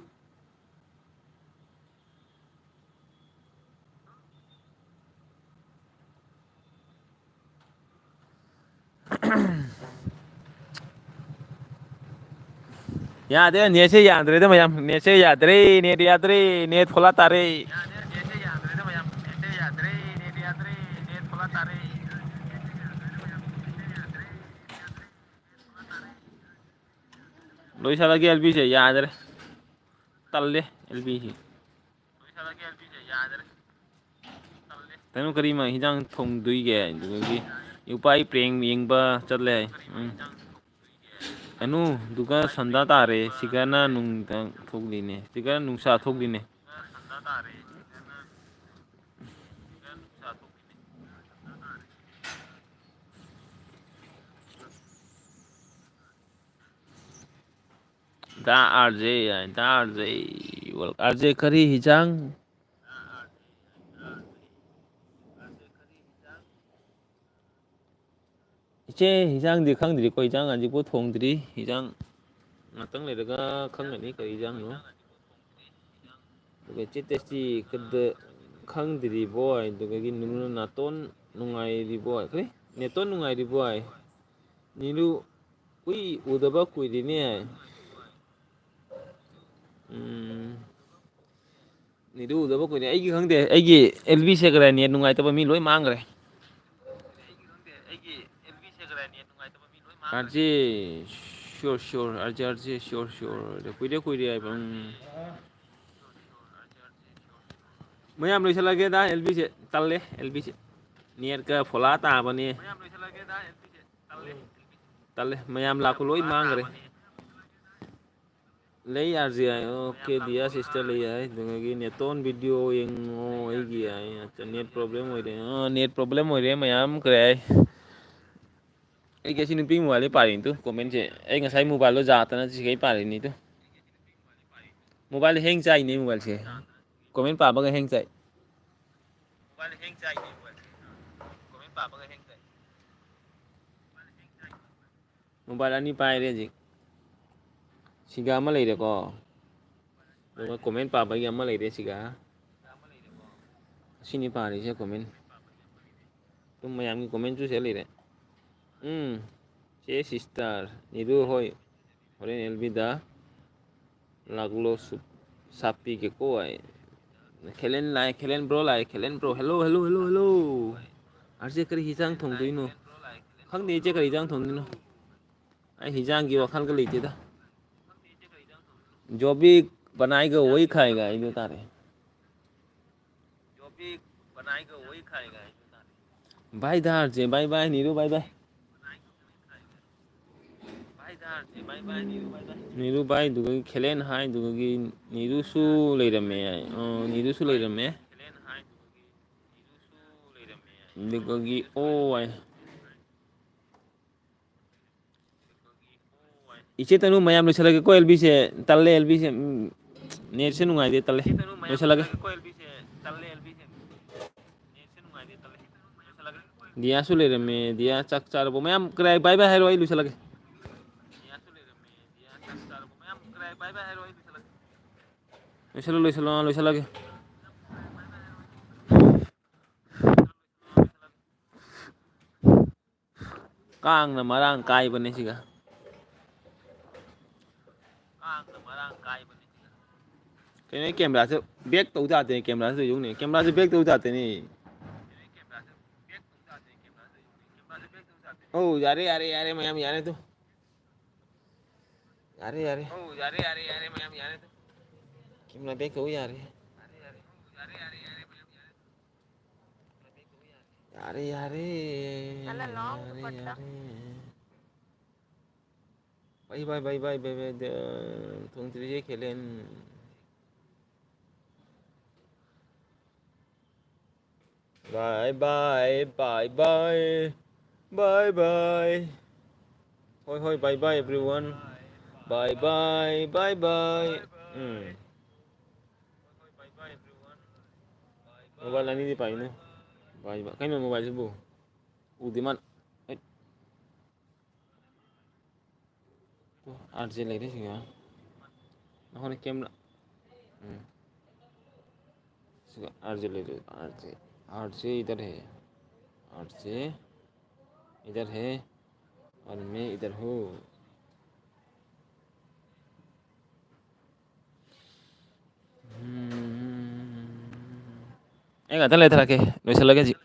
ꯌꯥꯗ꯭ꯔꯦ, ꯅꯦꯠꯁꯦ ꯌꯥꯗ꯭ꯔꯦꯗ ꯃꯌꯥꯝ, ꯅꯦꯠꯁꯦ ꯌꯥꯗ꯭ꯔꯦ, ꯅꯦꯠ ꯌꯥꯗ꯭ꯔꯦ, ꯅꯦꯠ ꯐꯣꯂꯥ ꯇꯥꯔꯦ꯫ ꯂꯣꯏꯁꯜꯂꯒꯦ ꯑꯦꯜ ꯕꯤꯁꯦ ꯌꯥꯗ꯭ꯔꯦ꯫ ꯇꯜꯂꯦ ꯑꯦꯜ ꯕꯤꯁꯤ꯫ ꯀꯩꯅꯣ ꯀꯔꯤꯃ ꯍꯤꯟꯖꯥꯡ ꯊꯣꯡꯗꯣꯏꯒꯦ? ꯑꯗꯨꯗꯒꯤ ꯏꯄꯥ ꯑꯩ ꯄ꯭ꯔꯦꯡ ꯌꯦꯡꯕ ꯆꯠꯂꯦ ꯍꯥꯏ꯫ ꯎꯝ꯫ ꯀꯩꯅꯣ, ꯗꯨꯒ ꯁꯟꯗꯥ ꯇꯥꯔꯦ꯫ ꯁꯤꯒꯅ ꯅꯨꯡꯗꯥꯡ ꯊꯣꯛꯂꯤꯅꯦ꯫ ꯁꯤꯒꯅ ꯅꯨꯡꯁꯥ ꯊꯣꯛꯂꯤꯅꯦ꯫ ꯗꯥ ꯑꯥꯔ ꯖꯦ ꯍꯥꯏ, ꯗꯥ ꯑꯥꯔ ꯖꯦ꯫ ꯑꯥꯔ ꯖꯦ ꯀꯔꯤ ꯍꯤꯖꯥꯡ? ꯏꯆꯦ, ꯍꯤꯟꯖꯥꯡꯗꯤ ꯈꯪꯗ꯭ꯔꯤꯀꯣ, ꯍꯤꯟꯖꯥꯡ ꯍꯧꯖꯤꯛꯄꯨ ꯊꯣꯡꯗ꯭ꯔꯤ꯫ ꯍꯤꯟꯖꯥꯡ ꯉꯥꯛꯇꯪ ꯂꯩꯔꯒ ꯈꯪꯒꯅꯤ ꯀꯔꯤ ꯍꯤꯟꯖꯥꯡꯅꯣ꯫ ꯑꯗꯨꯒ ꯏꯆꯦ ꯇꯦꯁꯇꯤ ꯀꯗ-, ꯈꯪꯗ꯭ꯔꯤꯕꯣꯏ, ꯑꯗꯨꯗꯒꯤ ꯅꯨ-, ꯅꯥꯇꯣꯟ ꯅꯨꯡꯉꯥꯏꯔꯤꯕꯣꯏ, ꯀꯔꯤ? ꯅꯦꯇꯣꯟ ꯅꯨꯡꯉꯥꯏꯔꯤꯕꯣꯏ? ꯅꯤꯔꯨ, ꯀꯨꯏ ꯎꯗꯕ ꯀꯨꯏꯔꯦꯅꯦ꯫ ꯎꯝ꯫ ꯅꯤꯔꯨ ꯎꯗꯕ ꯀꯨꯏꯔꯦ꯫ ꯑꯩꯒꯤ ꯈꯪꯗꯦ, ꯑꯩꯒꯤ ꯑꯦꯜ ꯕꯤꯁꯦ ꯀꯗꯥꯏ ꯅꯦꯠ ꯅꯨꯡꯉꯥꯏꯇꯕ ꯃꯤ ꯂꯣꯏ ꯃꯥꯡꯈ꯭ꯔꯦ꯫ R J, sure, sure, R J, R J, sure, sure꯫ ꯀꯨꯏꯔꯦ, ꯀꯨꯏꯔꯦ ꯍꯥꯏꯕ, ꯎꯝ꯫ ꯃꯌꯥꯝ ꯂꯣꯏꯁꯤꯜꯂꯒꯦꯗ, ꯑꯦꯜ ꯕꯤꯁꯦ꯫ ꯇꯜꯂꯦ, ꯑꯦꯜ ꯕꯤꯁꯦ꯫ ꯅꯦꯠꯀ ꯐꯣꯂꯥ ꯇꯥꯕꯅꯦ꯫ ꯇꯜꯂꯦ, ꯃꯌꯥꯝ ꯂꯥꯛꯄ ꯂꯣꯏ ꯃꯥꯡꯈ꯭ꯔꯦ꯫ ꯂꯩ, ꯑꯥꯔ ꯖꯦ ꯑꯥꯏ, ꯑꯣꯀꯦ, ꯗꯤꯌꯥ ꯁꯤꯁꯇꯔ ꯂꯩ ꯍꯥꯏ꯫ ꯑꯗꯨꯗꯒꯤ ꯅꯦꯇꯣꯟ ꯚꯤꯗꯤꯑꯣ ꯌꯦꯡꯉꯣ ꯑꯩꯒꯤ ꯍꯥꯏ꯫ ꯑꯠꯆꯥ, ꯅꯦꯠ ꯄ꯭ꯔꯣꯕ꯭ꯂꯦꯝ ꯑꯣꯏꯔꯦ꯫ ꯑꯥ, ꯅꯦꯠ ꯄ꯭ꯔꯣꯕ꯭ꯂꯦꯝ ꯑꯣꯏꯔꯦ, ꯃꯌꯥꯝ ꯀꯔꯤ ꯍꯥꯏ꯫ ꯑꯩ ꯉꯁꯤ ꯅꯨꯄꯤ ꯃꯣꯕꯥꯏꯜꯗꯩ ꯄꯥꯔꯤꯅꯤ ꯇꯨ, ꯀꯣꯃꯦꯟꯁꯦ꯫ ꯑꯩ ꯉꯁꯥꯏ ꯃꯣꯕꯥꯏꯜꯗꯣ ꯖꯥꯠꯇꯅ ꯁꯤꯈꯩ ꯄꯥꯔꯤꯅꯤ ꯇꯨ꯫ ꯃꯣꯕꯥꯏꯜ ꯍꯦꯡ ꯆꯥꯏꯅꯦ, ꯃꯣꯕꯥꯏꯜꯁꯦ꯫ ꯀꯣꯃꯦꯟ ꯄꯥꯕꯒ ꯍꯦꯡ ꯆꯥꯏ꯫ ꯃꯣꯕꯥꯏꯜ ꯑꯅꯤ ꯄꯥꯏꯔꯦ ꯍꯧꯖꯤꯛ꯫ ꯁꯤꯒ ꯑꯃ ꯂꯩꯔꯦꯀꯣ꯫ ꯑꯗꯨꯒ ꯀꯣꯃꯦꯟ ꯄꯥꯕꯒꯤ ꯑꯃ ꯂꯩꯔꯦ ꯁꯤꯒ꯫ ꯑꯁꯤꯅꯤ ꯄꯥꯔꯤꯁꯦ ꯀꯣꯃꯦꯟ꯫ ꯑꯗꯨꯝ ꯃꯌꯥꯝꯒꯤ ꯀꯣꯃꯦꯟꯁꯨ ꯁꯤꯗ ꯂꯩꯔꯦ꯫ ꯎꯝ, ꯆꯦ ꯁꯤꯁꯇꯔ, ꯅꯤꯔꯨ ꯍꯣꯏ꯫ ꯍꯣꯔꯦꯟ ꯑꯦꯜ ꯕꯤꯗ ꯂꯥꯛꯂꯣ ꯁꯨꯞ-, ꯁꯥꯞꯄꯤꯒꯦꯀꯣ ꯑꯩ꯫ ꯈꯦꯂꯦꯟ ꯂꯥꯛꯑꯦ, ꯈꯦꯂꯦꯟ ꯕ꯭ꯔꯣ ꯂꯥꯛꯑꯦ, ꯈꯦꯂꯦꯟ bro. Hello, hello, hello, hello. R J ꯀꯔꯤ ꯍꯤꯟꯖꯥꯡ ꯊꯣꯡꯗꯣꯏꯅꯣ? ꯈꯪꯗꯦ ꯏꯆꯦ ꯀꯔꯤ ꯍꯤꯟꯖꯥꯡ ꯊꯣꯡꯗꯣꯏꯅꯣ꯫ ꯑꯩ ꯍꯤꯟꯖꯥꯡꯒꯤ ꯋꯥꯈꯜꯒ ꯂꯩꯇꯦꯗ꯫ ꯖꯣꯕꯤ ꯕꯅꯥꯏꯒ ꯋꯥꯔꯤ ꯈꯥꯏꯒ ꯍꯥꯏꯗꯣ ꯇꯥꯔꯦ꯫ ꯚꯥꯏ ꯙꯥꯔꯁꯦ, ꯚꯥꯏ ꯚꯥꯏ, ꯅꯤꯔꯨ ꯚꯥꯏ ꯚꯥꯏ꯫ ꯅꯤꯔꯨ ꯚꯥꯏ, ꯑꯗꯨꯒ ꯈꯦꯂꯦꯟ ꯍꯥꯏ, ꯑꯗꯨꯒ ꯅꯤꯔꯨꯁꯨ ꯂꯩꯔꯝꯃꯦ ꯍꯥꯏ꯫ ꯑꯣ, ꯅꯤꯔꯨꯁꯨ ꯂꯩꯔꯝꯃꯦ꯫ ꯑꯗꯨꯒ ꯑꯣ ꯍꯥꯏ꯫ ꯏꯆꯦ ꯇꯅꯨ, ꯃꯌꯥꯝ ꯂꯣꯏꯁꯤꯜꯂꯒꯦꯀꯣ, ꯑꯦꯜ ꯕꯤꯁꯦ꯫ ꯇꯜꯂꯦ, ꯑꯦꯜ ꯕꯤꯁꯦ꯫ ꯎꯝ, ꯅꯦꯠꯁꯦ ꯅꯨꯡꯉꯥꯏꯇꯦ, ꯇꯜꯂꯦ꯫ ꯂꯣꯏꯁꯤꯜꯂꯒꯦ꯫ ꯗꯤꯌꯥꯁꯨ ꯂꯩꯔꯝꯃꯦ꯫ ꯗꯤꯌꯥ ꯆꯥꯛ ꯆꯥꯔꯕꯣ? ꯃꯌꯥꯝ ꯀꯔꯥꯏ ꯕꯥꯏ ꯕꯥꯏ ꯍꯥꯏꯔꯣ, ꯑꯩ ꯂꯣꯏꯁꯤꯜꯂꯒꯦ꯫ ꯂꯣꯏꯁꯜꯂꯣ, ꯂꯣꯏꯁꯜꯂꯣ, ꯂꯣꯏꯁꯜꯂꯒꯦ꯫ ꯀꯥꯡꯅ ꯃꯔꯥꯡ ꯀꯥꯏꯕꯅꯦ ꯁꯤꯒ꯫ ꯀꯥꯡꯅ ꯃꯔꯥꯡ ꯀꯥꯏꯕꯅꯦ ꯁꯤꯒ꯫ ꯀꯩꯅꯣ ꯑꯩ ꯀꯦꯃꯦꯔꯥꯁꯦ ꯕꯦꯛ ꯇꯧ ꯌꯥꯗꯦ, ꯀꯦꯃꯦꯔꯥꯁꯦ ꯌꯦꯡꯉꯨꯅꯦ, ꯀꯦꯃꯦꯔꯥꯁꯦ ꯕꯦꯛ ꯇꯧ ꯌꯥꯗꯦꯅꯦ꯫ ꯑꯧ, ꯌꯥꯔꯦ, ꯌꯥꯔꯦ, ꯌꯥꯔꯦ, ꯃꯌꯥꯝ ꯌꯥꯔꯦ ꯑꯗꯨ꯫ ꯌꯥꯔꯦ, ꯌꯥꯔꯦ꯫ ꯑꯧ, ꯌꯥꯔꯦ, ꯌꯥꯔꯦ, ꯌꯥꯔꯦ, ꯃꯌꯥꯝ ꯌꯥꯔꯦ ꯑꯗꯨ꯫ ꯀꯦꯃꯦꯔꯥ ꯕꯦꯛ ꯇꯧ ꯌꯥꯔꯦ꯫ ꯌꯥꯔꯦ, ꯌꯥꯔꯦ꯫ ꯌꯥꯔꯦ, ꯌꯥꯔꯦ꯫ ꯆꯠꯂꯅꯣ, ꯌꯥꯔꯦ, ꯄꯠꯇ꯫ ꯌꯥꯔꯦ꯫ ꯕꯥꯏ, ꯕꯥꯏ, ꯕꯥꯏ, ꯕꯥꯏ, ꯕꯥꯏ, ꯕꯥꯏ, ꯗ-, ꯊꯣꯡꯗ꯭ꯔꯤꯌꯦ, ꯀꯦꯂꯦꯟ꯫ Bye, bye, bye, bye. Bye, bye. ꯍꯣꯏ, ꯍꯣꯏ, bye, bye, everyone. Bye, bye, bye, bye. ꯎꯝ꯫ Mobile ꯑꯅꯤꯗꯤ ꯄꯥꯏꯅꯨ꯫ Bye, bye. ꯀꯩꯅꯣ mobileꯁꯤꯕꯨ? ꯎꯗꯦ ꯃꯥꯅ꯫ ꯑꯩ ꯑꯥꯔ ꯖꯦ ꯂꯩꯔꯦ ꯁꯤꯒ꯫ ꯅꯈꯣꯏꯅ ꯀꯦꯃꯦꯔꯥ꯫ ꯎꯝ꯫ ꯁꯤꯒ ꯑꯥꯔ ꯖꯦ ꯂꯩꯔꯦ, ꯑꯥꯔ ꯖꯦ꯫ ꯑꯥꯔ ꯖꯦ ꯏꯙꯔ ꯍꯦ꯫ ꯑꯥꯔ ꯖꯦ ꯏꯙꯔ ꯍꯦ꯫ ꯑꯣꯔ ꯃꯦ ꯏꯙꯔ ꯍꯨ꯫ ꯎꯝ꯫ ꯑꯩ ꯉꯥꯛꯇꯪ ꯂꯩꯊꯔꯛꯀꯦ, ꯂꯣꯏꯁꯤꯜꯂꯒꯦ ꯍꯧꯖꯤꯛ꯫